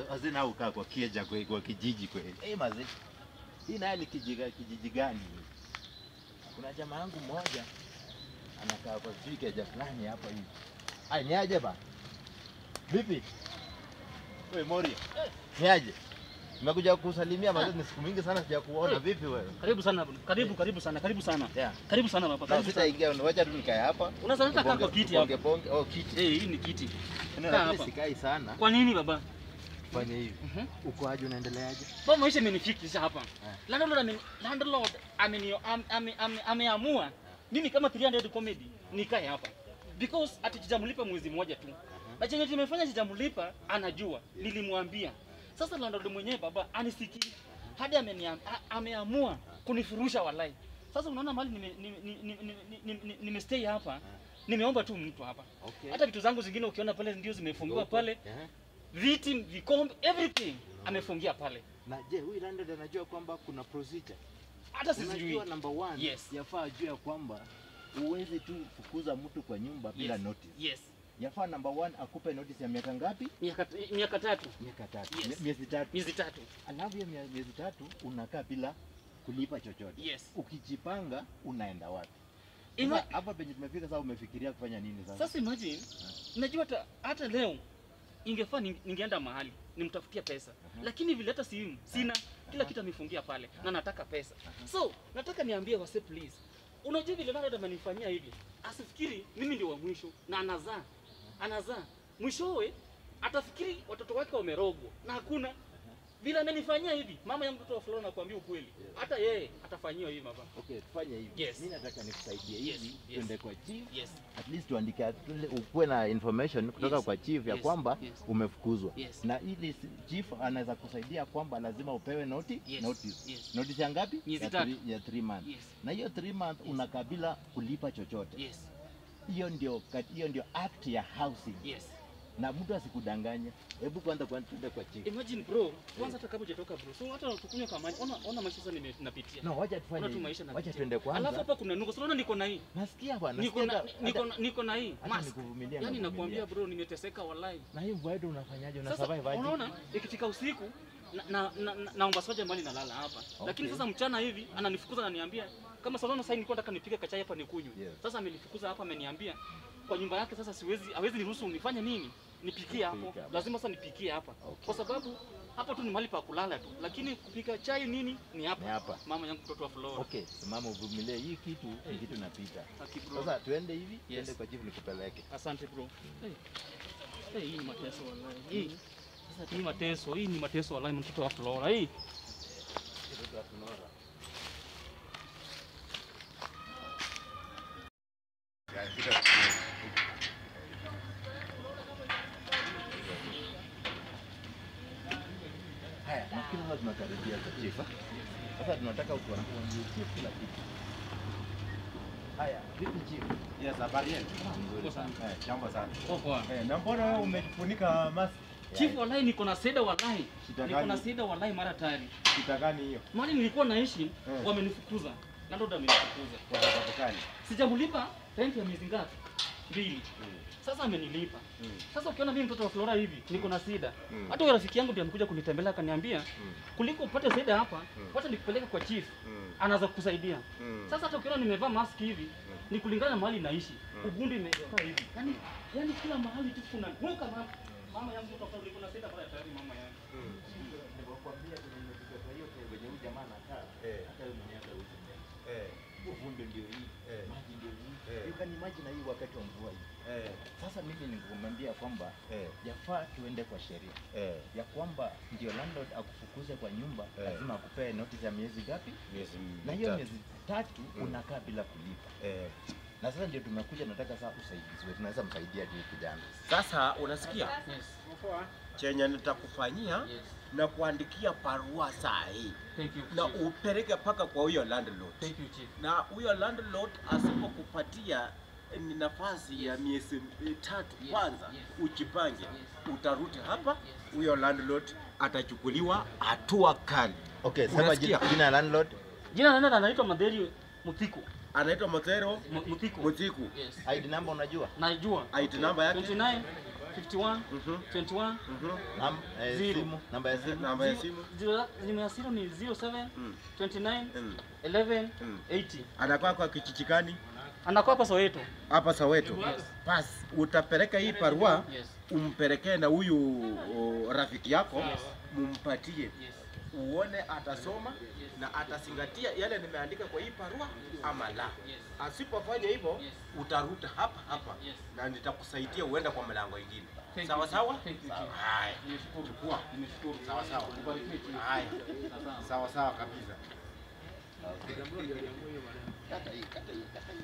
Hazina ukaa kwa kieja kwa kijiji kweli. Eh, mazee. Hii naye ni kijiji gani? Kuna jamaa yangu mmoja anakaa kwa sijui keja fulani hapa hivi. Ai, ni aje ba? Vipi? Wewe Mori. Ni aje? Nimekuja kukusalimia mazee, ni siku mingi sana sijakuona. Vipi wewe? Karibu sana bwana. Karibu, karibu sana, karibu sana. Yeah. Karibu sana baba. Karibu sana. Sitaingia, wacha tu nikae hapa. Unaweza kaa kwa kiti hapa. Bonge. Oh, kiti. Eh, hii ni kiti. Kaa sikai sana. Kwa nini baba? Tufanye hivi. Uko aje, unaendeleaje? Baba, maisha imenifikisha hapa. Landlord ameamua mimi kama 300 comedy nikae hapa. Because ati sijamlipa mwezi mmoja tu. Na chenye tumefanya sijamlipa anajua. Nilimwambia. Sasa landlord mwenyewe baba anisikii. Hadi ameamua kunifurusha walai. Sasa unaona mali nimestay hapa. Nimeomba tu mtu hapa. Hata vitu zangu zingine ukiona pale ndio zimefungiwa pale. Viti, vikombe, everything amefungia pale. Na je, huyu landlord anajua kwamba kuna procedure? Hata sijui. Unajua number 1, yes. Yafaa ajue kwamba uweze tu fukuza mtu kwa nyumba bila notice. Yes. Yafaa number 1 akupe notice ya miaka ngapi? Miaka tatu. Miaka tatu. Yes. Miezi tatu. Miezi tatu. Alafu ya miezi tatu unakaa bila kulipa chochote. Yes. Ukijipanga unaenda wapi? Hapa penye tumefika sasa, umefikiria kufanya nini sasa? Sasa imagine, najua hata leo ingefaa ningeenda mahali nimtafutie pesa. Lakini vile hata simu sina, kila kitu amefungia pale na nataka pesa. So nataka niambie wase please. Unajua vile landlord amenifanyia hivi, asifikiri mimi ndio wa mwisho na anazaa. Anazaa. Mwishowe atafikiri watoto wake wamerogwa na hakuna. Vile amenifanyia hivi, mama ya mtoto wa Flora nakwambia ukweli. Hata yeye atafanyiwa hivi baba. Okay, tufanye hivi. Yes. Mimi nataka nikusaidie hivi, twende kwa chief. Yes. At least tuandike, ukuwe na information kutoka kwa chief ya kwamba umefukuzwa. Yes. Na ili chief anaweza kusaidia kwamba lazima upewe notice. Yes. Notice ya ngapi? Miezi tatu. Ya 3 months. Yes. Na hiyo 3 months unakabila kulipa chochote. Yes. Hiyo ndio act ya housing. Yes. Na mtu asikudanganye. Hebu kwanza tuende kwa chief. Imagine bro, kwanza hata kabla hujatoka bro. So hata tukunywe kama maji. Ona maisha sasa nimepitia. No, wacha tufanye. Wacha tuende kwanza. Alafu hapa kuna nuko. So unaona niko na hii. Nasikia bwana. Niko na hii. Mask. Yaani nakwambia bro, nimeteseka wallahi. Na hii mvua yetu unafanyaje? Una survive aje? Unaona ikifika usiku naomba soja mbali nalala hapa. Lakini sasa mchana hivi ananifukuza, ananiambia kama sasa sasa nilikuwa nataka nipike kachai hapa nikunywe. Sasa amenifukuza hapa, ameniambia kwa nyumba yake sasa siwezi, hawezi niruhusu nifanye nini? Nipikie hapo. Lazima sasa nipikie hapa. Kwa sababu hapo tu ni mahali pa kulala tu. Lakini kupika chai nini ni hapa. Mama yangu mtoto wa Flora. Okay, mama uvumilie hii kitu, hii kitu napita. Sasa tuende hivi, tuende kwa chief nikupeleke. Asante bro. Hey, hii ni mateso wallahi. Hii. Sasa hii mateso, hii ni mateso wallahi mtoto wa Flora. Hii. Mtoto wa Flora. Haya, nafikiri sasa tunakaribia kwa chief. Sasa tunataka utuambie chief kila kitu. Haya, vipi chief? Yes, habari yenu? Nzuri sana. Jambo sana. Poa. Na mbona wewe umejifunika mask? Chief wallahi niko na seda wallahi. Niko na seda wallahi mara tayari. Shida gani hiyo? Mali nilikuwa naishi wamenifukuza. Landlord amenifukuza. Kwa sababu gani? Sijamlipa rent ya miezi ngapi? 2. Sasa amenilipa. Sasa ukiona mimi mtoto wa Flora hivi niko na shida. Hata huyo rafiki yangu ndiye amekuja kunitembelea akaniambia kuliko upate shida hapa, wacha nikupeleke kwa chief. Anaweza kukusaidia. Sasa hata ukiona nimevaa mask hivi ni kulingana na mahali naishi. Ugundu imekaa hivi. Yaani kila mahali tu kuna nuka mama yangu mtoto wa Flora niko na shida pale tayari mama yangu. Nilikwambia tumefika kwa hiyo kwenye huyu jamaa anakaa. Hata yeye mwenyewe hata huyu. Uvumbi ndio hii, maji ndio hii. You can imagine hii wakati wa mvua hii. Sasa mimi ningekumwambia kwamba yafaa tuende kwa sheria. Ya kwamba ndio landlord akufukuze kwa nyumba, lazima akupee notice ya miezi ngapi? Miezi Na hiyo miezi tatu unakaa bila kulipa. Na sasa ndio tumekuja, nataka sasa usaidizi wetu. Tunaweza msaidia je kijana? Sasa unasikia? Yes. Chenye nitakufanyia na kuandikia barua saa hii. Thank you. Na upeleke paka kwa huyo landlord. Thank you chief. Na huyo landlord asipokupatia ni nafasi ya miezi tatu kwanza, ujipange. Utarudi hapa, huyo landlord atachukuliwa hatua kali. Okay, sema jina landlord. Jina landlord anaitwa Madheri Muthiku. Anaitwa Madheri Muthiku. Yes. ID number unajua? Najua. ID number yake 29 51 21 Zero. Simu, namba ya simu. Namba ya simu. Simu ya simu ni 07 29 11 80. Anakuwa kwa kijiji gani? Anakuwa hapa Soweto. Hapa Soweto. Yes. Bas, utapeleka hii barua Yes. umpelekee na huyu rafiki yako Yes. mumpatie. Yes. Uone atasoma na atazingatia yale nimeandika kwa hii barua ama la. Yes. Asipofanya hivyo Yes. utaruta hapa hapa Yes. na nitakusaidia uenda kwa mlango ingine. Thank Sawa you, sawa? Thank you, Chief. Haya. Nimeshukuru. Chukua. Nimeshukuru. Sawa sawa. Ubarikiwe, Chief. Haya. Asante. Sawa sawa kabisa. Kata hii, kata hii, kata hii.